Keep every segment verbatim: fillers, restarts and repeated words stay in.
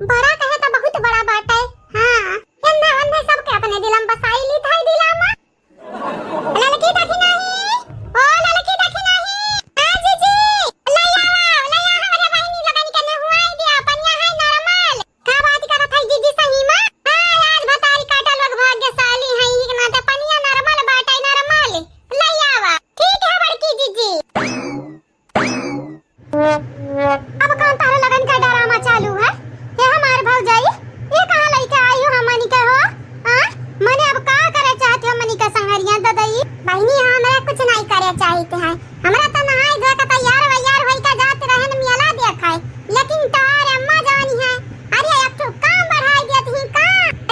बड़ा कहे त बहुत बड़ा बाटे। हाँ, एन्ने ओन्ने सबके अपने दिलम बसाई ली थाई दिलम। ललकी देखी नाही, ओ ललकी देखी नाही। हाँ जीजी, लई आवा, लई आवा हमरे बहिनी लगन के नहुआई दिया, पनिया है नरमल। का बात करत है जीजी सही मा? हाँ, आज भतारी काटा लोग भाग्यशाली है, इही के नाते पनिया नरमल बाटे, नरमल। लई आवा। ठीक है बड़की जीजी। अब कौन तोहरे लगन का ड्रामा चालू है? ये हमार भौजाई, ये कहाँ लइके आई हो हमनी के हो? हाँ? मने अब का करे चाहत हो हमनी के संगरिया ददई? बहिनी, हमरा कुछ नहीं करे चाहते हैं। हमरा तो नहाए धोए के तैयार वैयार होई का जात रहन मेला देखाए, लेकिन तोहरे अम्मा जानी है, अरे एक ठो काम बढ़ाई देत ही का?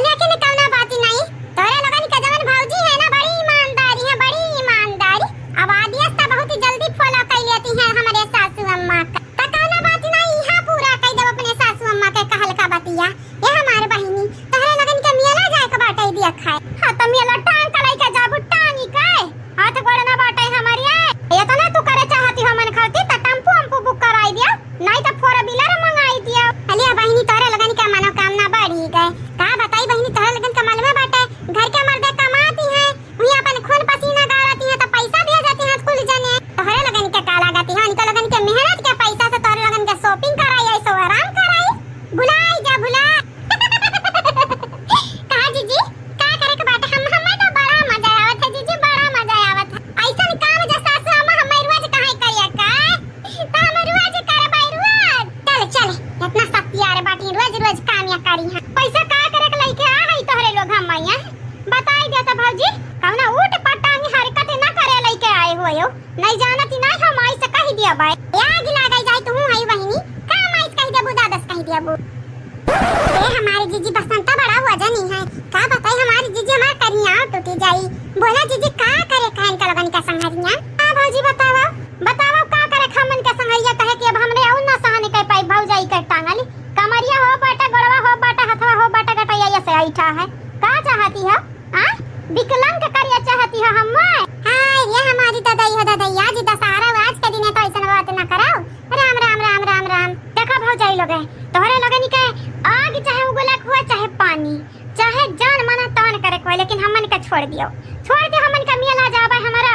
लेकिन कौनो बात नहीं, तोहरे लोगन के जवन भौजी है ना, बड़ी ईमानदारी है, बड़ी ईमानदारी। अब आदेश तो बहुत ही जल्दी follow कर लेती है हमारे सासू अम्मा का। तो कौनो बात नहीं, यहाँ पूरा कर देब अपने सासू अम्मा के कहल का बतिया। ये हमार बहिनी, तोहरे लोगन के मेला जाए के बाटे देखाए। हाँ, तो मेला टांग के लइके जाबू, टांगी के? हाथ गोड़ ना बाटे हमारी, ए। इतना तू करे चाहती हो मन खाती, तो टेम्पू अम्पू book कराई दिया, नहीं तो four wheeler मंगाई दिया। अलिया बहिनी, तोहरे लोगन के मनोकामना बढ़ी गए। का बताई बहिनी, तोहरे लोगन के मालूम बाटे, घर के मर्दे कमाती हैं, वही अपन खून पसीना गारती हैं, तो पैसा भेजती हैं कुल जने। तोहरे लोगन के का लागती है, उनके लोगन के मेहनत के पैसा से तोहरे लोगन के shopping कराई, ऐसो आराम कराई, भुलाई जा, भुला। का जीजी, का करे के बाटे? हम, हमें तो बड़ा मजा आवत है जीजी, बड़ा मजा आवत है। ऐसन काम जे सासू अम्मा हमें रोज कहाँ करिया का? तो हम रोज करबै, रोज। चल, चल, इतना सत्यार बाटी, रोज, रोज काम या करी है। पैसा का करे के लइके आ है तोहरे लोग हम यहाँ? बताई दे तो भौजी, कौनो ऊट पटांगी हरकत ना करे लइके आए हुए हो। नहीं जानत ही नहीं, हम माई से कह दिया बाई। आग लागे जाए तू हई बहिनी, का माई से कह देबू, दादा से कह देबू? ए हमारी जीजी बसंता बड़ा वजनी है, का बताई हमारी जीजी हमार करिया टूटी जाई। बोला जीजी का करे खान का लोगन का संगरिया? हाँ भौजी बतावा, बतावा का करे खामन का संगरिया कहे कि अब हमरे और ना सहन कर पाई भौजाई के टांगल। कमरिया हो बाटा, गोड़वा हो बाटा, हथवा हो बाटा, गटैया से ऐठा है। का चाहती है? हाँ? विकलांग के करिया चाहती हो हम्मे? हाय रे हमारी ददई हो ददई, आज दशहरा हो, आज के दिने तो ऐसन बात ना कराओ। राम, राम, राम, राम, राम। देखा भौजाई लोगे, तोहरे लोगन के आग चाहे उगला के हुआ, चाहे पानी, चाहे जान माना तान करे के हुआ, लेकिन हमन के छोड़ दियो, छोड़ दियो हमन के मेला जाबे हमारा।